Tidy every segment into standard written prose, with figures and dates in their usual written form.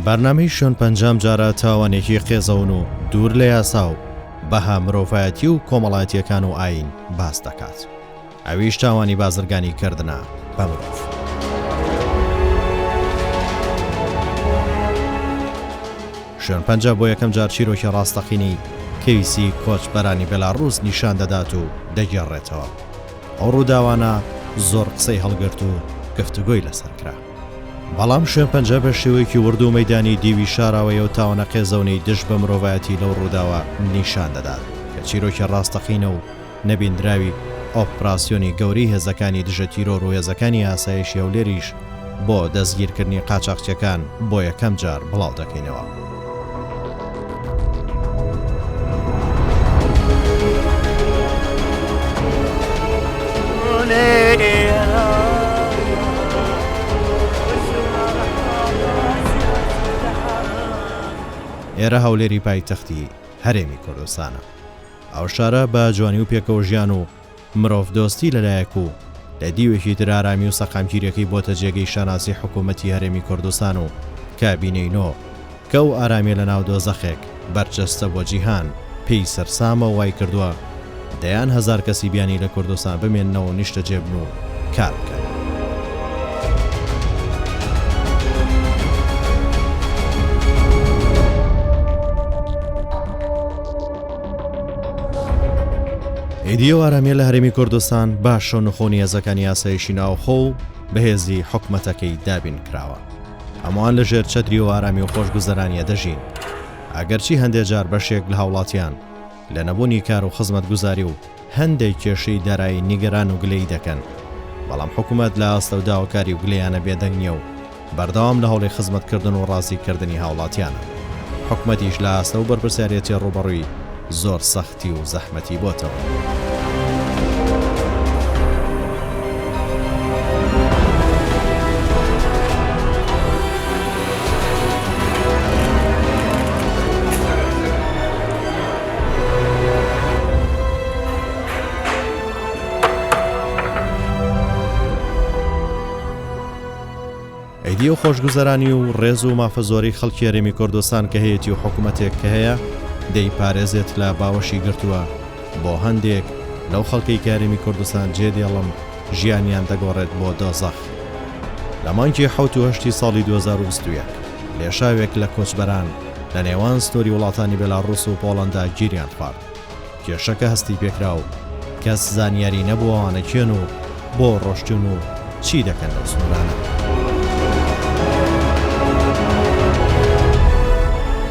بەرنامەی شوێن پەنجەم جارە تاوانێکی قێزەون و دوور لە یاسا و بەها مرۆڤایەتی و کۆمەڵایەتیەکان و ئایین باس دەکات. ئەویش تاوانی بازرگانی کردنە بە مرۆڤ. شوێن پەنجە بۆ یەکەم جار چیرۆکی ڕاستەقینەی کەیسی کۆچبەرانی بێلاڕووس نیشان دەدات و دەگێڕێتەوە. ئەو ڕووداوانە زۆر قسەی هەڵگرت و گفتوگۆی لەسەر کرا. بەڵام شوێن پەنجە بە شێوەیەکی ورد و مەیدانی دیوی شاراوەی ئەو تاوانە قێزەونەی دژ بە مرۆڤایەتی لەو ڕووداوە نیشان دەدات کە چیرۆکی ڕاستەقینە و نەبیندراوی ئۆپراسیۆنی گەورەی هێزەکانی دژە تیرۆر و هێزەکانی ئاسایشی هەولێریش بۆ دەستگیرکردنی قاچاخچیەکان بۆ یەکەم جار بڵاو دەکەینەوە. ئێرە هەولێری پایتەختی هەرێمی کوردستانە. ئەو شارە بە جوانی و پێکەوەژیان و مرۆڤدۆستی لە لایەک و لە دیوێکی تر ئارامی و سەقامگیریەکەی بۆتە جێگەی شانازی حکوومەتی هەرێمی کوردستان و کابینەی نۆ کە ئەو ئارامیە لە ناو دۆزەخێک بەرجەستە بۆ جیهان پێی سەرسامە و وایکردووە دەیان هەزار کەسی بیانی لە کوردستان بمێننەوە و نیشتەجێ بن و کار بکەن. ئیدی ئەو ئارامیە لە هەرێمی کوردستان بە شەونخۆنی هێزەکانی ئاسایشی ناوخۆ و بەهێزی حکومەتەکەی دابین کراوە. هەمووان لە ژێر چەتری ئەو ئارامی و خۆشگوزەرانیە دەژین. ئەگەرچی هەندێ جار بەشێک لە هاوڵاتیان لە نەبوونی کار و خزمەتگوزاری و هەندێک کێشەی دارایی نیگەران و گلەیی دەکەن، بەڵام حکومەت لە ئاست ئەو داواکاری و گلەیانە بێدەنگ نییە و بەردەوام لە هەوڵی خزمەتکردن و ڕازیکردنی هاوڵاتیانە. حکومەتیش لە ئاست ئەو بەرپرسیارێتیە ڕووبەڕووی زۆر سەختی و زەحمەتی بۆتەوە. ئیدی ئەو خۆشگوزەرانی و ڕێز و مافە زۆرەی خەڵکی هەرێمی کوردستان کە هەیەتی و حکومەتێک کە هەیە دەیپارێزێت لە باوەشی گرتووە بۆ هەندێک لەو خەڵکەی کە هەرێمی کوردستان جێ دێڵم ژیانیان دەگۆڕێت بۆ دۆزەخ. لە مانگی حەوت و هەشتی ساڵی 2021 لێشاوێک لە کۆچبەران لە نێوان سنووری وڵاتانی بێلاڕووس و پۆڵەندا گیریان خوارد. کێشەکە هەستی پێکرا و کەس زانیاری نەبوو ئەوانە کێن و بۆ ڕۆشتوون و چی دەکەن لەو سنوورانە.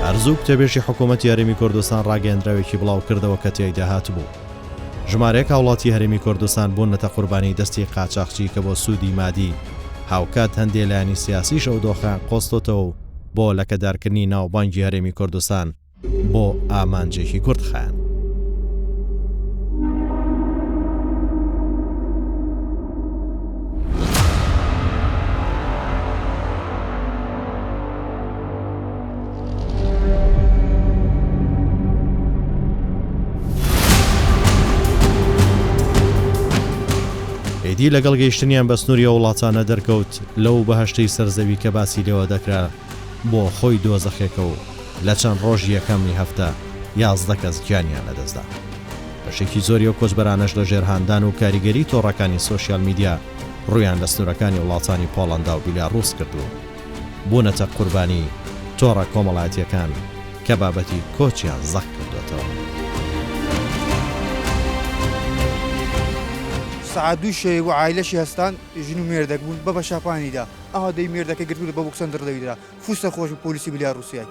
هەر زوو گوتەبێژی حکوومەتی هەرێمی کوردستان ڕاگەیەندراوێکی بڵاوکردەوە کە تیایدا هاتبوو، ژمارەیەک هاوڵاتی هەرێمی کوردستان بوونەتە قوربانی دەستی قاچاخچی کە بۆ سوودی مادی، هاوکات هەندێ لایەنی سیاسیش ئەو دۆخەیان قۆستۆتەوە و بۆ لەکەدارکردنی ناوبانگی هەرێمی کوردستان بۆ ئامانجێکی کورتخایەن. ئیدی لەگەڵ گەیشتنیان بە سنووری ئەو وڵاتانە دەرکەوت لەو بەهەشتەی سەر زەوی کە باسی لێوە دەکرا بۆ خۆی دۆزەخێکە و لە چەند ڕۆژی یەکەمی هەفتە 11 کەس گیانیان لەدەستدا. بەشێکی زۆری ئەو کۆچبەرانەش لە ژێر هاندان و کاریگەری تۆڕەکانی سۆشیال میدیا ڕوویان لە سنوورەکانی وڵاتانی پۆڵەندا و بیلاڕووس کرد و بوونەتە قوربانی تۆڕە کۆمەڵایەتییەکان کە بابەتی کۆچیان زەق کردۆتەوە. سەعات دووی شەوێ بوو عایلەشی هەستان ژن و مێردەک بوون بە بەشاپانی دا ئەها دەی مێردەکەی گرتبوو بە بۆکسەن دڕ دەوی درا فوو سەرخۆش بوو پۆلیسی بلیا ڕوسیای.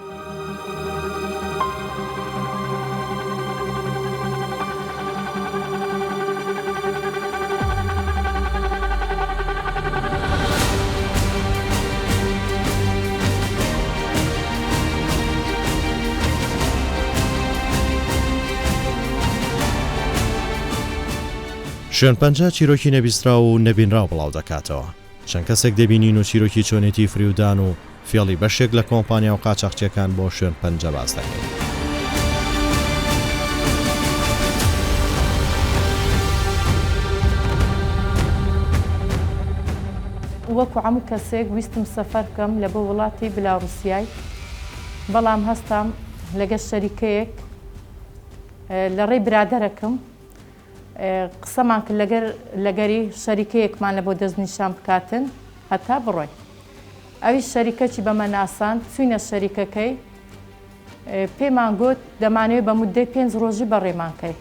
شوێنپەنجە چیرۆکی نەبیستراو و نەبینراو بڵاودەکاتەوە. چەند کەسێک دەبینین و چیرۆکی چۆنێتی فریودان و فێڵی بەشێک لە کۆمپانیا و قاچاخچیەکان بۆ شوێن پەنجە باس دەکەین. وەکو عەموو کەسێک ویستم سەفەر بکەم لە بۆ وڵاتی بلاڕوسیای. بەڵام هەستام لەگەر شەریکەیەک لە ڕێی برادەرەکم قسەمان کرد لەگەر لەگەری شەریکەیەکمان لە بۆ دەستنیشان بکاتن هەتا بڕۆین. ئەویش شەریکەکی بەمە ناساند، چووینە شەریکەکەی پێمان گوت دەمانەوێت بە موددەی پێنج ڕۆژی بەڕێمان کەی.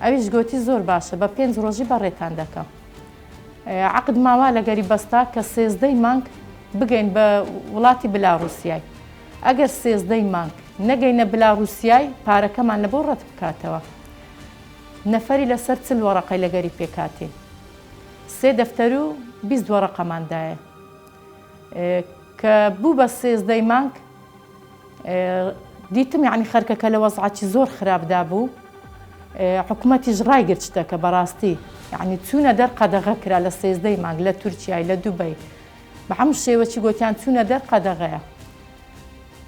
ئەویش گۆتی زۆر باشە بە پێنج ڕۆژی بەڕێتان دەکەم. عەقدمان وا لەگەری بەستا کە سێزدەی مانگ بگەین بە وڵاتی بلاڕوسیای. ئەگەر سێزدەی مانگ نەگەینە بلاڕوسیای پارەکەمان لەبۆ ڕەت بکاتەوە. نەفەری لەسەر چل وەڕەقەی لەگەری پێکهاتین. سێ دەفتەر و 20 وەڕەقەمان دایە. کە بوو بە سێزدەی مانگ دیتم یەعنی خەرکەکە لە وەزعەکی زۆر خراپدا بوو حکومەتیش ڕایگرت شتەکە بەڕاستی یەعنی چوونە دەر قەدەغە کرا لە سێزدەی مانگ لە تورکیای لە دوبەی بە هەموو شێوەکی گۆتیان چوونە دەر قەدەغەیە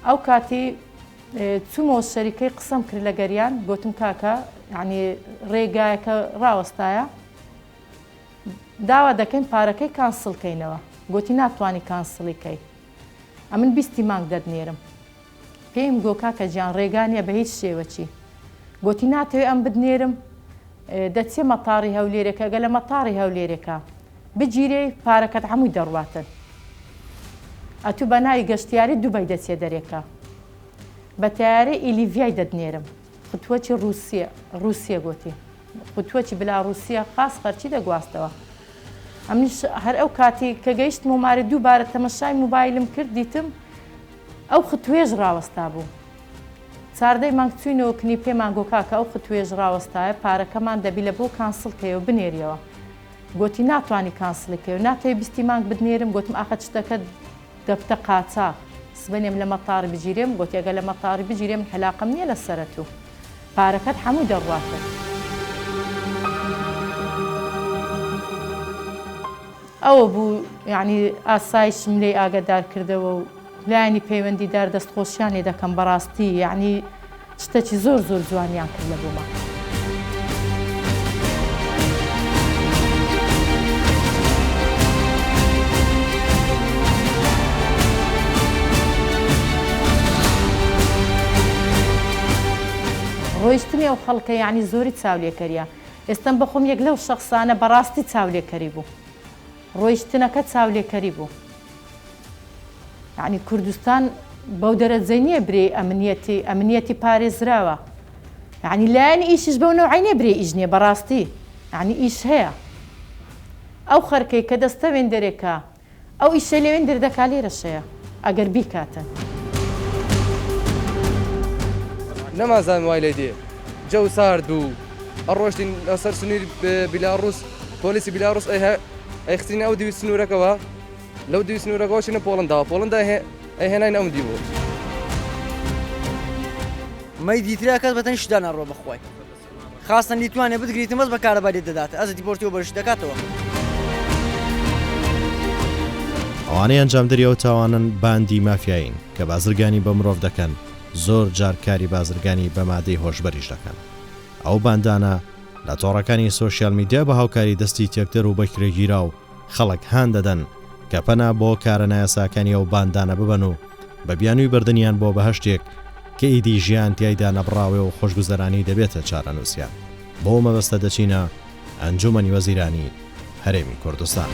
ئەو کاتی چوومەوە شەریکەی قسەم کرد لەگەریان گۆتم کاکە یەعنی ڕێگایەکە ڕاوەستایە داوا دەکەین پارەکەی کانسڵ کەینەوە گۆتی ناتوانی کانسڵی کەی ئەمن بیستی مانگ دەتنێرم. پێیم گۆ کاکە گیان ڕێگا نیە بە هیچ شێوەکی. گۆتی ناتەوێ ئەم بتنێرم؟ دەچیە مەتاڕی هەولێرێکە گە لە مەتاڕی هەولێرێکە بگیرێی پارەکەت عەمووی دەڕواتن. ئەتوو بە ناوی گەشتیاری دوبەی دەچیە دەرێکە. بە تەیارەی ئیلیڤیای دەتنێرم. ختوەکی ڕووسیە ڕووسیە گۆتی. قوتوەکی بلاڕوسیە خاس خەرکی دەگواستەوە. ئەمنیش هەر ئەو کاتی کە گەیشتمەوە مارێ دووبارە تەمەشای موبایلم کرد دیتم ئەو ختوێژ ڕاوەستا بوو. چاردەی مانگ چووینەوە کنی پێمان گۆ کاکە ئەو ختوێژ ڕاوەستایە پارەکەمان دەبی لە بۆ کانسڵ کەیەوە بنێریەوە. گۆتی ناتوانی کانسڵی کەیەوە ناتەوێ بیستی مانگ بتنێرم گۆتم ئاخە چتەکە دەبتە قاچاغ سبەینێ من لە مەتاڕی بگیرێم گۆتی ئەگەر لە مەتاڕی بگیرێ من عەلاقەم نیە لە سەرەتوو. پارەکەت هەمووی دەڕواتن. ئەوە بوو یانی ئاسایشم لێی ئاگەدار کردەوە و لایەنی پەیوەندیدار دەستخۆشیان لێ دەکەم بەڕاستی یانی شتەکی زۆر زۆر جوانیان کرد لە بۆمان. ڕۆیشتنی ئەو خەڵکە یانی زۆری چاولێکەریە ئێستەم بەخۆم یەک لەو شەخسانە بەڕاستی چاولێکەری بوو ڕۆیشتنەکە چاولێکەری بوو یعنی کوردستان بەو دەرەجەی نییە برێ ئەمنیەتی ئەمنیەتی پارێزراوە یعنی لایەن ئیشیش بەو نەوعی نییە برێ ئیش نییە بەڕاستی یعنی ئیش هەیە ئەو خەرکەی کە دەستەوێن دەرێکە ئەو ئیشەی لەوێن در دەکا لێرەشەیە ئەگەر بیکاتن. نەمانزانی وای لێ دێ جەو سارد بوو ئەڕۆشتین لەسەر سنووری بیلاڕوس پۆلیسی بیلاڕوس ئەیخستینە ئەو دیوی سنوورەکەوە لەو دیوی سنوورەکەوە چینە پۆڵنداوە پۆڵندا ئەیهێناین ئەم دی بوو. مەی دیترا کەس بەتەنی شدا ناڕۆ بەخوای خاستەن لیتوانێ بتگریتن بەس بە کارەبا لێت دەدات ئەزە دیپۆرتیەوە بەرشت دەکاتەوە. ئەوانەی ئەنجامدەری ئەو تاوانەن باندی مافیایین کە بازرگانی بە مرۆڤ دەکەن، زۆر جار کاری بازرگانی بە مادەی هۆشبەریش دەکەن. ئەو باندانە لە تۆڕەکانی سۆشیال میدیا بە هاوکاری دەستی تێکدەر و بەکرێگیراو خەڵک هان دەدەن کە پەنا بۆ کارە نایاساکانی ئەو باندانە ببەن و بە بیانووی بردنیان بۆ بەهەشتێک کە ئیدی ژیان تیایدا نەبڕاوێ و خۆشگوزەرانی دەبێتە چارەنووسیان. بۆ مەبەستە دەچینە ئەنجوومەنی وەزیرانی هەرێمی کوردستان.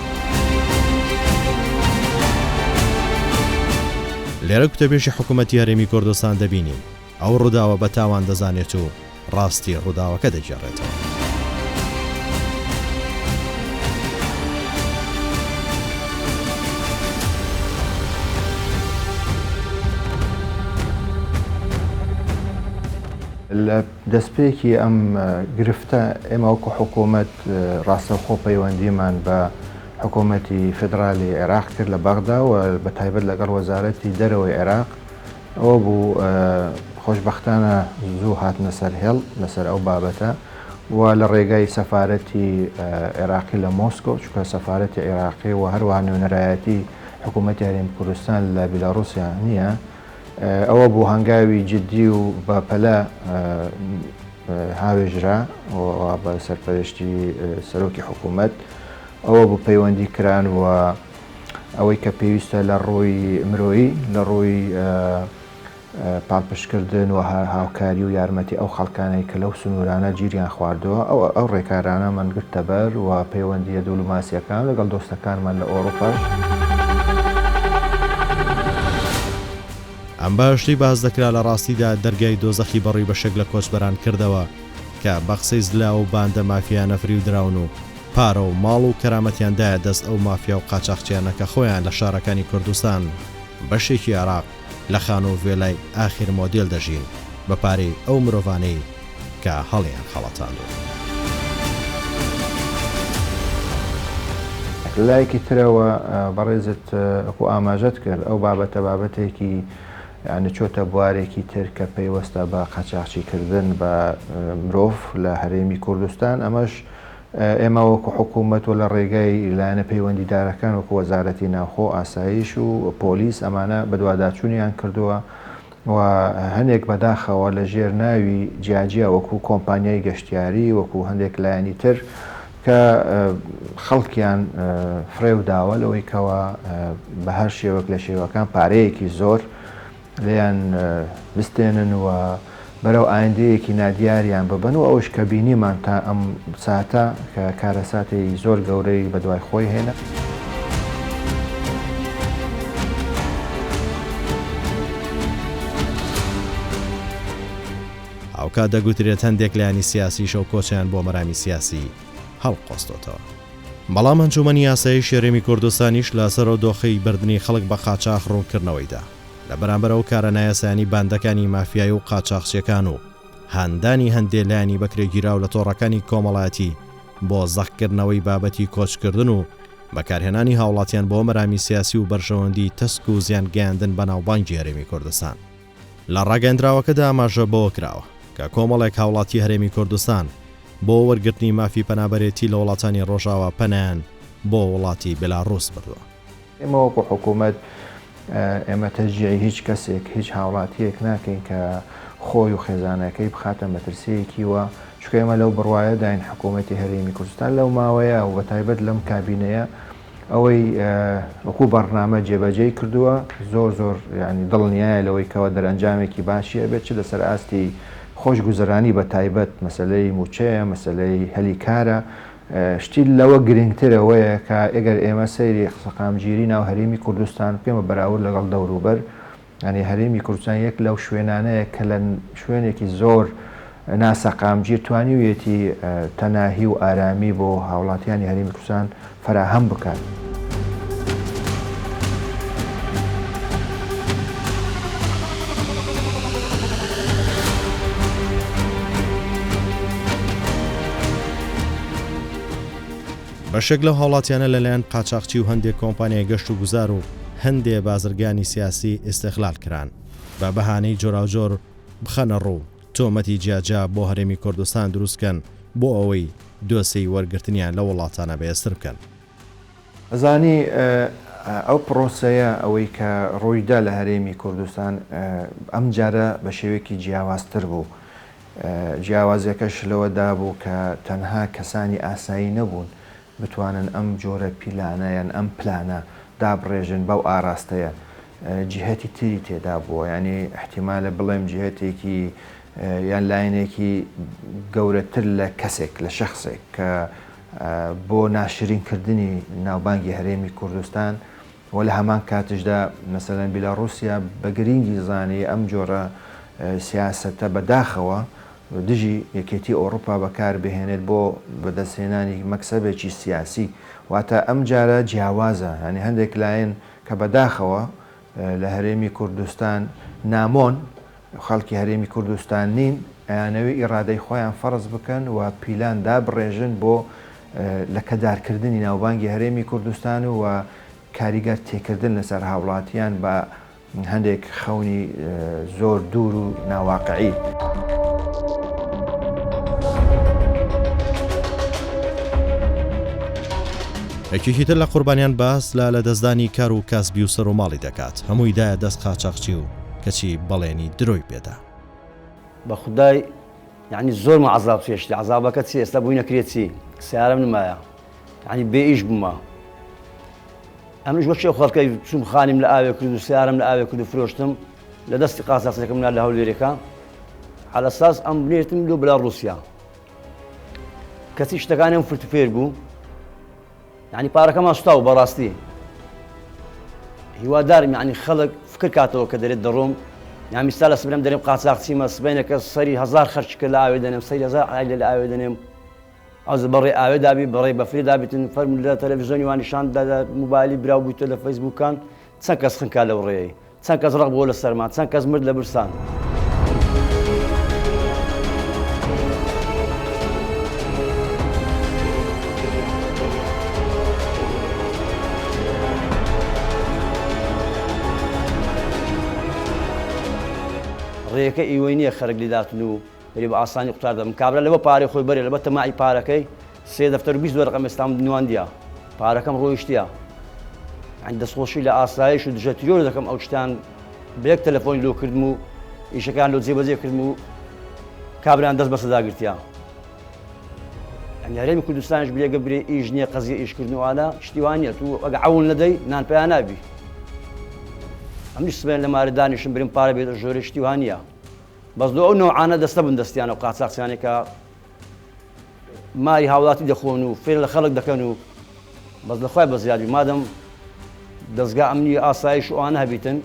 لێرە گوتەبێژی حکوومەتی هەرێمی کوردستان دەبینین ئەو ڕووداوە بە تاوان دەزانێت و ڕاستی ڕووداوەکە دەگێڕێتەوە. لە دەستپێکی ئەم گرفتە ئێمە وەکو حکوومەت ڕاستەوخۆ پەیوەندیمان بە حکوومەتی فیدرالی عێراق کرد لە بەغدا و بە تایبەت لەگەڵ وەزارەتی دەرەوەی عێراق ئەوە بوو خۆشبەختانە زوو هاتنە سەر هێڵ لەسەر ئەو بابەتە و لە ڕێگای سەفارەتی عێراقی لە مۆسکۆ چونکە سەفارەتی عێراقی و هەروەها نوێنەرایەتی حکوومەتی هەرێمی کوردستان لە بیلاڕوسیا نییە ئەوە بوو هەنگاوی جدی و بە پەلە هاوێژرا و بە سەرپەرشتی سەرۆکی حکوومەت ئەوە بوو پەیوەندی کران و ئەوەی کە پێویستە لە ڕووی مرۆیی، لە ڕووی. پاڵپشتکردن و هاوکاری و یارمەتی ئەو خەڵکانەی کە لەو سنوورانە گیریان خواردووە، ئەو ئەو ڕێکارانەمان گرتەبەر و پەیوەندییە دولوماسییەکان لەگەڵ دۆستەکانمان لە ئۆروپاش. ئەم بەهەشتەی باس دەکرا لە ڕاستیدا دەرگای دۆزەخی بەڕووی بەشێک لە کۆچبەران کردەوە کە بە قسەی زلاو و باندە مافیایانە فریودراون و پارە و ماڵ و کەرامەتیان دایە دەست ئەو مافیا و قاچاخچیانە کە خۆیان لە شارەکانی کوردستان بەشێکی عێراق لە خانوو و ڤێلای ئاخیر مۆدێل دەژین بە پارەی ئەو مرۆڤانەی کە هەڵیان خەڵەتاندوون. لە لایەکی ترەوە بەڕێزت وەکو ئاماژەت کرد ئەو بابەتە بابەتێکی یانی چۆتە بوارێکی تر کە پەیوەستە بە قاچاخچی کردن بە مرۆڤ لە هەرێمی کوردستان ئەمەش ئێمە وەکو حکوومەت و لە ڕێگای لایەنە پەیوەندیدارەکان وەکو وەزارەتی ناوخۆ، ئاسایش و پۆلیس ئەمانە بەدواداچوونیان کردووە و هەنێک بەداخەوە لە ژێر ناوی جیاجیا وەکو کۆمپانیای گەشتیاری وەکو هەندێک لایەنی تر کە خەڵکیان فڕێو داوە لەوەی کەوا بە هەر شێوەک لە شێوەکان پارەیەکی زۆر لێیان بستێنن و بەرەو ئایندەیەکی نادیاریان ببەن و ئەوەش کە بینیمان تا ئەم ساتە کە کارەساتی زۆر گەورەی بەدوای خۆی هێنا. هاوکات دەگوترێت هەندێک لایەنی سیاسیش ئەو کۆچەیان بۆ مەرامی سیاسی هەڵقۆستۆتەوە. بەڵام ئەنجومەنی ئاسایشی هەرێمی کوردستانیش لەسەر ئەو دۆخەی بردنی خەڵک بە قاچاخ ڕوونکردنەوەی دا لە بەرامبەر ئەو کارە نایاسایانەی باندەکانی مافیایی و قاچاخچیەکان و هاندانی هەندێ لایەنی بەکرێگیراو لە تۆڕەکانی کۆمەڵایەتی بۆ زەقکردنەوەی بابەتی کۆچکردن و بەکارهێنانی هاوڵاتیان بۆ مەرامی سیاسی و بەرژەوەندی تەسک و زیان گەیاندن بە ناوبانگی هەرێمی کوردستان. لە ڕاگەیەندراوەکەدا ئاماژە بەوە کراوە، کە کۆمەڵێک هاوڵاتی هەرێمی کوردستان بۆ وەرگرتنی مافی پەنابەرێتی لە وڵاتانی ڕۆژئاوا پەنایان بۆ وڵاتی بێلاڕووس بردووە. ئێمە وەکو حکوومەت ئێمە تەشجیعی هیچ کەسێک، هیچ هاوڵاتییەک ناکەین کە خۆی و خێزانەکەی بخاتە مەترسییەکیوە، چونکە ئێمە لەو بڕوایەداین حکوومەتی هەرێمی کوردستان لەو ماوەیە و بەتایبەت لەم کابینەیە ئەوەی وەکو بەڕنامە جێبەجێی کردووە زۆر زۆر یانی دڵنیایە لەوەی کەوا دەرئەنجامێکی باشی ئەبێت چ لەسەر ئاستی خۆشگوزەرانی بە تایبەت مەسەلەی مووچەیە مەسەلەی هەلی کارە شتی لەوە گرنگتر ئەوەیە کە ئەگەر ئێمە سەیری سەقامگیری ناو هەرێمی کوردستان بکەین بە بەراورد لەگەڵ دەوروبەر یانی هەرێمی کوردستان یەک لەو شوێنانەیە کە لە شوێنێکی زۆر ناسەقامگیر توانیویەتی تەناهی و ئارامی بۆ هاوڵاتیانی هەرێمی کوردستان فەراهەم بکات. بەشێک لەو هاوڵاتیانە لەلایەن قاچاخچی و هەندێک کۆمپانیای گەشت و گوزار و هەندێ بازرگانی سیاسی ئیستغلال کران بە بەهانەی جۆراوجۆر بخەنە ڕوو تۆمەتی جیاجیا بۆ هەرێمی کوردستان دروست بکەن بۆ ئەوەی دۆسێی وەرگرتنیان لەو وڵاتانە بەهێزتر بکەن. ئەزانی ئەو پڕۆسەیە ئەوەی کە ڕوویدا لە هەرێمی کوردستان ئەمجارە بە شێوەیەکی جیاوازتر بوو. جیاوازیەکەش لەوەدا بوو کە تەنها کەسانی ئاسایی نەبوون بتوانن ئەم جۆرە پیلانە یان ئەم پلانە دابڕێژن بەو ئاراستەیە جیهەتی تری تێدا بووە یانی ئیحتیمالە بڵێم جیهەتێکی یان لایەنێکی گەورەتر لە کەسێک لە شەخسێک کە بۆ ناشرین کردنی ناوبانگی هەرێمی کوردستان و لە هەمان کاتیشدا مەسەلەن بیلاڕوسیا بە گرینگی زانی ئەم جۆرە سیاسەتە بە داخەوە دژی یەکێتی ئۆڕوپا بەکار بهێنێت بۆ بەدەستهێنانی مەکسەبێکی سیاسی واتە ئەم جارە جیاوازە یانی هەندێک لایەن کە بە داخەوە لە هەرێمی کوردستان نامۆن خەڵکی هەرێمی کوردستان نین، ئەیانەوێ ئیڕادەی خۆیان فەڕز بکەن و پیلان دابڕێژن بۆ لەکەدارکردنی ناوبانگی هەرێمی کوردستان و کاریگەر تێکردن لەسەر هاوڵاتیان بە هەندێک خەونی زۆر دوور و ناواقعی. یەکێکی تر لە قوربانیان باس لە لەدەستدانی کار و کاسبی و سەروماڵی دەکات، هەمووی دایە دەست قاچاخچی و کەچی بەڵێنی درۆی پێدا. بە خودای یەعنی زۆرم عەزاب چێشتی عەزابەکە چی ئێستا بووی نەکرێ چی سیارەم نمایە یەعنی بێ ئیش بوومە ئەمنیش وەکی ئەو خەڵکەی چووم خانیم لە ئاوێ کرد و سیارەم لە ئاوێ کرد و فرۆشتم. لە دەستی قاچاخچیەکەم نا لە هەولێرەکە عەلەساس ئەم بنێرتم لۆ بلاڕوسیا کەچی شتەکانیم فرت و فێر بوو یعنی پارەکەمان سوتا و بەڕاستی هیوادارم یعنی خەڵک فکر کاتەوە کە دەرێت دەڕۆم یان میستا لە سبرم دەرێم قاچاخچیمە سبینەکە سەری هزار خەرچکە لە ئاوێ دەنێم سەری هزار عایلە لە ئاوێ دەنێم ئەوز بەڕێ ئاوێ دابی بەڕێ بەفری دابیتن فەرم لە تەلەڤیزیۆنی وان نیشان دادا موبایلی براو بوویتە لە فەیسبووکان چەند کەس خنکا لەو ڕێی چەند کەس ڕق بووە لە سەرما، چەند کەس مرد لە برسان. ڕێیەکە ئیوەی نییە خەرک لیداتن و بەری بە ئاسانی قوتار دەبم کابرا لەبە پارەی خۆی بەرێ لەبە تەماعی پارەکەی سێ دەفتەر و 20 وەرەقەم ئێستام نواندیە پارەکەم ڕۆیشتیە یانی دەستخۆشی لە ئاسایش و دژە تیرۆر دەکەم ئەو شتان بە یەک تەلەفۆنی لۆ کردم و ئیشەکان لۆ جێبەجێ کردم و کابران دەست بەسەدا گرتیا یانی هەرێمی کوردستانش برێگە برێ ئیش نییە قەزیە ئیشکردن و ئالە شتی وا نییە تو ئەگە عەون نەدەی نان پیا نابی ئەمنیش سبەین لە مارە دانیشم برم پارە بێتە ژۆرێ شتی وا نییە بەس لۆ ئەو نەوعانە دەستە بن دەستیانە و قاچاخچیانەی کە ماری هاوڵاتی دەخۆن و فێر لە خەڵک دەکەن و بەس لە خوای بەزیادی مادەم دەزگا ئەمنی ئاسایش و ئەوانە هەبیتن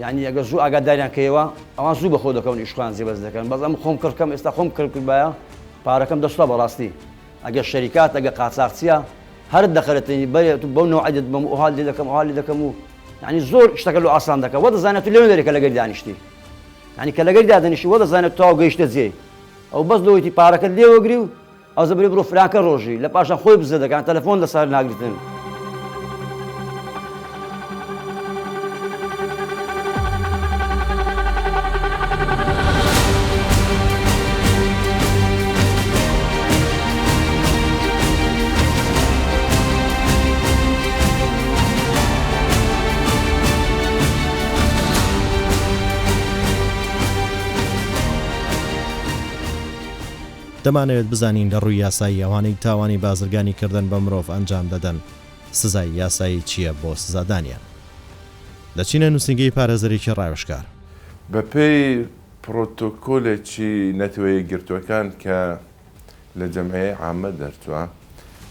یعنی ئەگە زوو ئاگاداریان کەیەوە ئەوان زوو بەخۆ دەکەون ئیش خۆیان جێبەجێ دەکەن بەس ئەم خۆم کڕکەم ئێستا خۆم کڕ کردبایە پارەکەم دەستا بەڕاستی ئەگەر شەریکات ئەگە قاچاخچیە هەر دەخەرەتێنی بەرێ تو بەو نەوعە دەتبەم و ئەوها لێ دەکەم ئەوها لێ دەکەم و یعنی زۆر شتەکە لۆ ئاسان دەکە وە دەزانێت تو لەوێ دەرێ کە لەگەری دانیشتی یعنی کە لەگەری دادەنیشتی وە دەزانێت تەواو گەیشتە جێی ئەو بەس لۆیتی پارەکەت لێوەگری و ئەو زەبری بڕۆ فلانکە ڕۆژی لە پاشان خۆی بزە دەکان تەلەفۆن لەسەر ناگرتن. دەمانەوێت بزانین لە ڕووی یاسایی ئەوانەی تاوانی بازرگانی کردن بە مرۆڤ ئەنجام دەدەن سزای یاسایی چییە بۆ سزادانیان؟ دەچینە نووسینگەی پارێزەرێکی ڕاوێژکار. بەپێی پڕۆتۆکۆلێکی نەتەوە یەکگرتووەکان کە لە جەمعیەی عامە دەرچووە،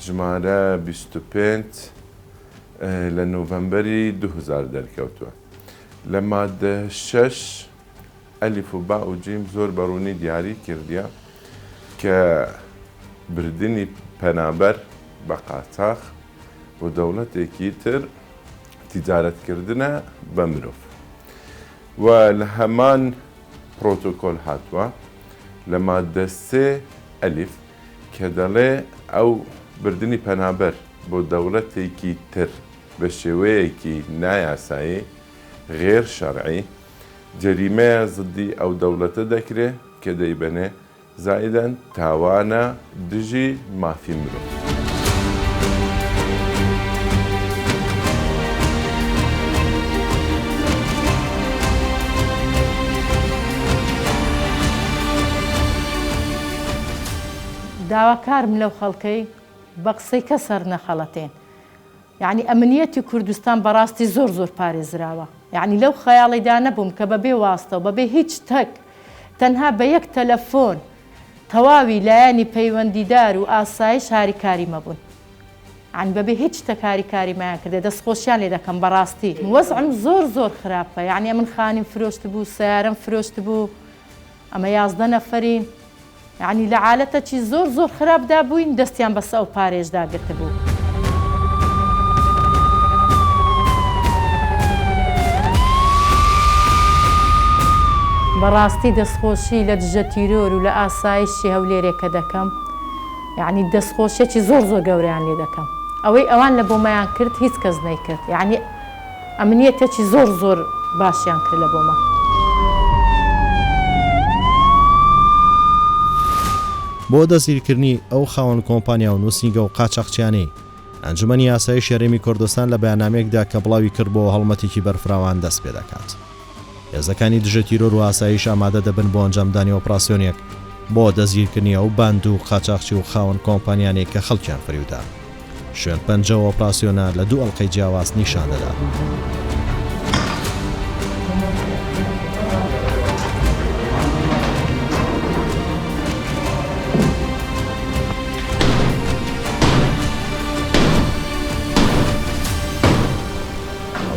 ژمارە 25 لە نۆڤەمبەری 2000 دەرکەوتووە. لە مادە شەش ئەلف و با و جیم زۆر بە ڕوونی دیاری کردیە کە بردنی پەنابەر بە قاچاخ بۆ دەوڵەتێکی تر تیجارەت کردنە بە مرۆڤ و لە هەمان پڕۆتۆکۆل هاتووە لە ماددە سێ ئەلیف کە دەڵێ ئەو بردنی پەنابەر بۆ دەوڵەتێکی تر بە شێوەیەکی نایاسایی، غێر شەرعی، جەریمەیە زدی ئەو دەوڵەتە دەکرێ کە دەیبەنێ، زائیدەن تاوانە دژی مافی مرۆڤ. داواکارم لەو خەڵکەی بە قسەی کەس هەرنەخەڵەتێن. یەعنی ئەمنیەتی کوردستان بەڕاستی زۆر زۆر پارێزراوە یەعنی لەو خەیاڵیدا نەبووم کە بەبێ واستە و بەبێ هیچ تەک تەنها بە یەک تەلەفۆن تەواوی لایەنی پەیوەندیدار و ئاسایش هاریکاری مەبوون یەعنی بەبێ هیچ تەک هاریکاریمایان کردێ دەستخۆشیان لێ دەکەم بەڕاستی وەزعم زۆر زۆر خراپە یەعنی ئەمن خانیم فرۆشتبوو سەیارەم فرۆشتبوو ئەمە 11 نەفەرین یەعنی لە عالەتەکی زۆر زۆر خراپدا بووین دەستیان بەسە ئەو پارەیەشدا گرتبوو. بەڕاستی دەستخۆشی لە دژە تیرۆر و لە ئاسایشی هەولێرێکە دەکەم یەعنی دەستخۆشیەکی زۆر زۆر گەورەیان لێ دەکەم ئەوەی ئەوان لە بۆمەیان کرد هیچ کەس نەیکرد یەعنی ئەمنیەتەکی زۆر زۆر باشیان کرد لە بۆمە. بۆ دەستگیرکردنی ئەو خاوەن کۆمپانیا و نووسینگە و قاچاخچیانەی ئەنجومەنی ئاسایشی هەرێمی کوردستان لە بەیاننامەیەکدا کە بڵاوی کردبۆوە هەڵمەتێکی بەرفراوان دەست پێدەکات. هێزەکانی دژە تیرۆر و ئاسایش ئامادە دەبن بۆ ئەنجامدانی ئۆپراسیۆنێک بۆ دەستگیرکردنی ئەو باند و قاچاخچی و خاوەن کۆمپانیانەی کە خەڵکیان فریودا. شوێن پەنجە و ئۆپراسیۆنە لە دوو ئەڵقەی جیاواز نیشان دەدات.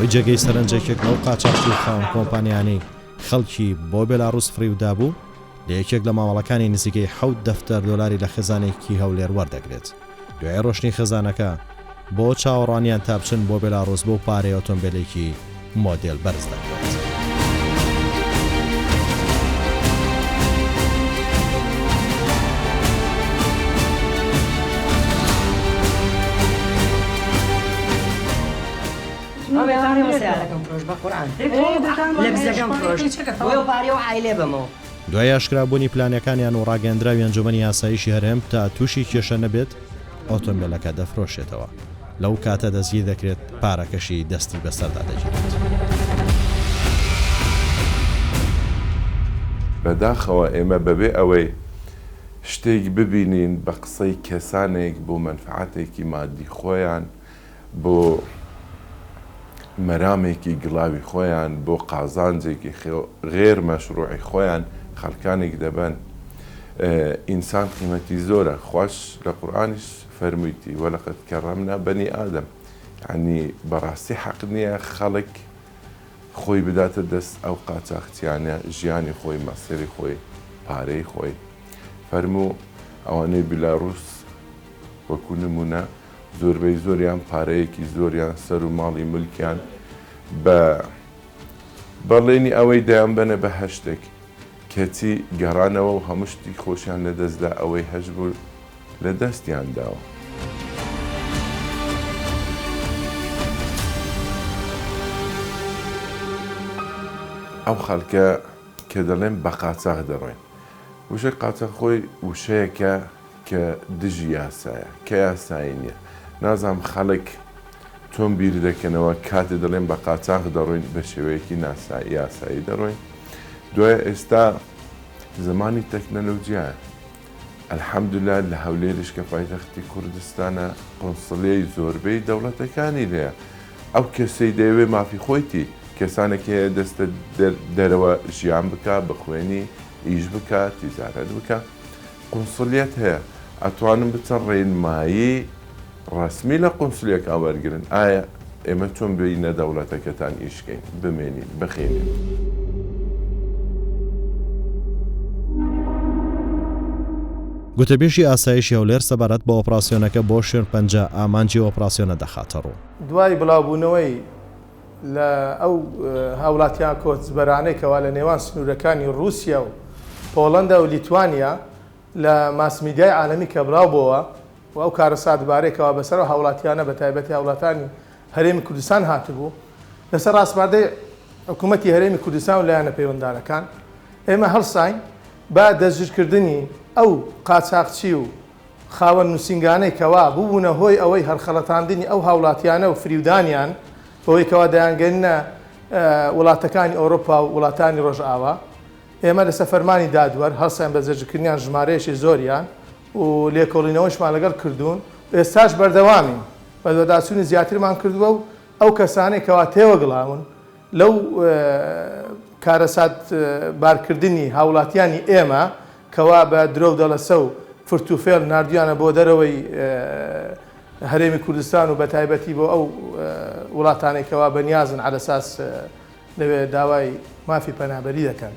ئەوەی جێگەی سەرنجە یەکێک لەو قاچاخچی و خاوەن کۆمپانیانەی خەڵکی بۆ بێلاڕوس فریودابوو، لە یەکێک لە مامەڵەکانی نزیکەی حەوت دەفتەر دۆلاری لە خێزانێکی هەولێر وەردەگرێت. دوای ڕۆشتنی خێزانەکە بۆ چاوەڕوانیان تا بچن بۆ بێلاڕوس بەو پارەیە ئۆتۆمبێلێکی مۆدێل بەرز دەکڕێت. دوای ئاشکرابوونی پلانەکانیان و ڕاگەیەندراوی ئەنجومەنی ئاسایشی هەرێم تا تووشی کێشە نەبێت ئۆتۆمبێلەکە دەفرۆشێتەوە، لەو کاتە دەستگیر دەکرێت پارەکەشی دەستی بەسەردا دەگیرێت. بەداخەوە ئێمە بەبێ ئەوەی شتێک ببینین بە قسەی کەسانێک بۆ مەنفعەتێکی مادی خۆیان بۆ مەرامێکی گڵاوی خۆیان، بۆ قازانجێکی غێر مەشروعی خۆیان خەڵکانێک دەبەن. ئینسان قیمەتی زۆرە، خواش لە قورئانیش فەرموویتی، ولقد کرمنا بنی آدم، یەعنی بەڕاستی حەق نییە خەڵک خۆی بداتە دەست ئەو قاچاخچیانە، ژیانی خۆی، مەسیری خۆی، پارەی خۆی. فەرموو ئەوانەی بیلاڕوس وەکو نموونە زۆربەی زۆریان پارەیەکی زۆریان سەر و ماڵی ملکیان بە بەڵێنی ئەوەی دەیانبەنە بەهەشتێک کەچی گەڕانەوە و هەموو شتی خۆشیان لەدەستدا ئەوەی هەشبوو لەدەستیان داوە. ئەو خەڵکە کە دەڵێن بە قاچاخ دەڕۆین وشەی قاچاخ خۆی وشەیەکە کە دژی یاسایە، کە یاسایی نیە. نازانم خەڵک چۆن بیر دەکەنەوە کاتێ دەڵێن بە قاچاخ دەڕۆین بە شێوەیەکی یاسایی دەڕۆین. دوای ئێستا زمانی تەکنەلۆجیایە. الحمدللە لە هەولێریش کە پایتەختی کوردستانە قونسڵیەی زۆربەی دەوڵەتەکانی لێیە. ئەو کەسەی دەیەوێ مافی خۆیتی، کەسانێک هەیە دەستە دەرەوە ژیان بکا، بخوێنی، ئیش بکا، تیجارەت بکا. قونسڵیەت هەیە ئەتوانن بچن ڕێنمایی ڕەسمی لە قونسلیەکان وەرگرن ئایا ئێمە چۆن بێینە دەوڵەتەکەتان ئیش کەین بمێنین بخێنین. گوتەبێژی ئاسایشی هەولێر سەبارەت بە ئۆپراسیۆنەکە بۆ شوێنپەنجە ئامانجی ئۆپراسیۆنە دەخاتەڕوو. دوای بڵاوبوونەوەی لە ئەو هاوڵاتیان کۆچبەرانەی کەوا لە نێوان سنوورەکانی ڕووسیا و پۆڵەندا و لیتوانیا لە ماس میدیای عالەمی کە بڵاو بۆوە و ئەو کارەساتبارەی کەوا بەسەر ئەو هاوڵاتیانە بە تایبەتی هاوڵاتانی هەرێمی کوردستان هاتبوو لەسەر ڕاسپاردەی حکوومەتی هەرێمی کوردستان و لایەنە پەیوەندارەکان ئێمە هەڵساین بە دەستگیرکردنی ئەو قاچاخچی و خاوەن نووسینگانەی کەوا بووبوونە هۆی ئەوەی هەڵخەڵەتاندنی ئەو هاوڵاتیانە و فریودانیان بەوەی کەوا دەیانگەننە وڵاتەکانی ئەوروپا و وڵاتانی ڕۆژئاوا. ئێمە لەسەر فەرمانی دادوەر هەڵساین بە دەستگیرکردنیان ژمارەیەکی زۆریان و لێکۆڵینەوەشمان لەگەڵ کردوون و ئێستاش بەردەوامین بەدواداچوونی زیاترمان کردووە و ئەو کەسانەی کەوا تێوەگلاون لەو کارەسات بارکردنی هاوڵاتیانی ئێمە کەوا بە درۆو دەڵەسە و فرت و فێڵ ناردویانە بۆ دەرەوەی هەرێمی کوردستان و بەتایبەتی بۆ ئەو وڵاتانەی کەوا بەنیازن عەلەساس لەوێ داوای مافی پەنابەری دەکەن.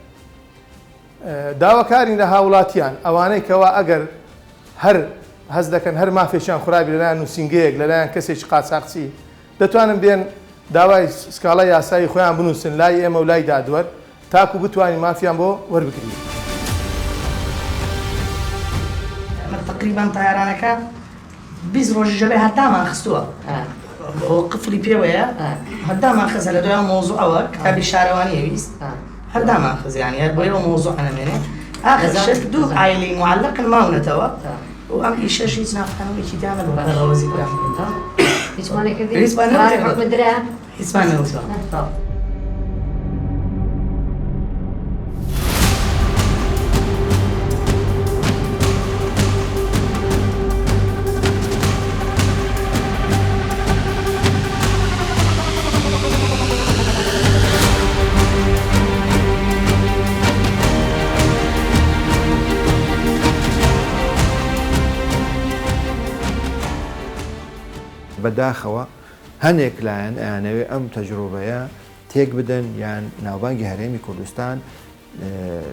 داواکارین لە هاوڵاتیان ئەوانەی کەوا ئەگەر هەر هەست دەکەن هەر مافێکیان خورابی لەلایەن نووسینگەیەک لەلایەن کەسێکی قاچاخچی دەتوانن بێن داوای سکاڵای یاسایی خۆیان بنووسن لای ئێمە و لای دادوەر تاکو بتوانین مافیان بۆ وەربگرین. ئەمە تەقریبەن تەیارانەکە 20 ڕۆژیش ئەبێ هەر دامان خستووە هۆ قفڵی پێوەیە هەر دامان خزە لە دوای ئەو مەوزوعەوە کتابی شارەوانی ئەویست هەر دامان خز یانی هەر بۆیە ئەو مەوزوعە نەمێنێ ئاخر شت دوو عایلەی معلقن ماونەتەوە و ئەم ئیشەش هیچ نافتانەوەیەکی تیا نەبوو بە ڕەوەزی برام هیچمان نەکردی هیچمان نەوتووە هیچمان نەوتووە. بەداخەوە. هەنێک لایەن ئەیانەوێ ئەم تەجروبەیە تێک بدەن یان ناوبانگی هەرێمی کوردستان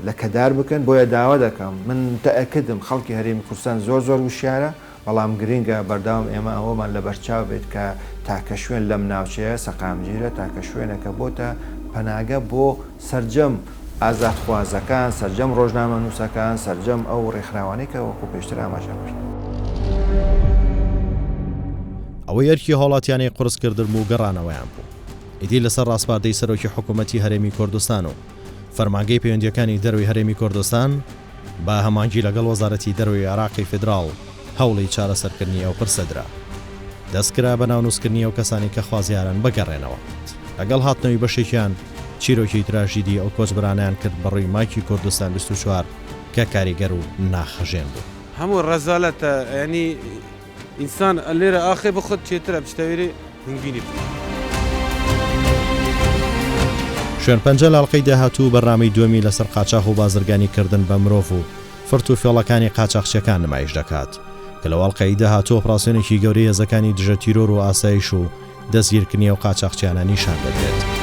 لەکەدار بکەن، بۆیە داوا دەکەم، من متەئەکدم خەڵکی هەرێمی کوردستان زۆر زۆر وشیارە، بەڵام گرنگە بەردەوام ئێمە ئەوەمان لەبەرچاو بێت کە تاکە شوێن لەم ناوچەیە سەقامگیرە، تاکە شوێنە کە بۆتە پەناگە بۆ سەرجەم ئازادخوازەکان، سەرجەم ڕۆژنامەنووسەکان، سەرجەم ئەو ڕێکخراوانەی کە وەکو پێشتر ئاماژەم کرد. ئەوەی ئەرکی هاوڵاتیانی قورس کردن بوو گەڕانەوەیان بوو ئیدی لەسەر ڕاسپاردەی سەرۆکی حکوومەتی هەرێمی کوردستان و فەرمانگەی پەیوەندییەکانی دەرەوەی هەرێمی کوردستان بە هەماهەنگی لەگەڵ وەزارەتی دەرەوەی عێراقی فیدراڵ هەوڵی چارەسەرکردنی ئەو پرسە درا. دەست کرا بە ناونووسکردنی ئەو کەسانەی کە خوازیارن بگەڕێنەوە. لەگەڵ هاتنەوەی بەشێکیان چیرۆکی تراژیدی ئەو کۆچبەرانەیان کرد بە ڕووی مایکی کوردستان 24 کە کاریگەر و ناخهەژێن بوو. هەموو ڕەزالەتە یانی ئینسان لێرە ئاخێ بخود چێترە بچتە وێرێ هنگڤینی بکە. شوێنپەنجە لە ئەڵقەی داهاتوو بەرنامەی دووەمی لەسەر قاچاخ و بازرگانی کردن بە مرۆڤ و فرت و فێڵەکانی قاچاخچیەکان نمایش دەکات کە لەو ئەڵقەی داهاتوو ئۆپراسیۆنێکی گەورەی هێزەکانی دژە تیرۆر و ئاسایش و دەستگیرکردنی ئەو قاچاخچیانە نیشان دەدرێت.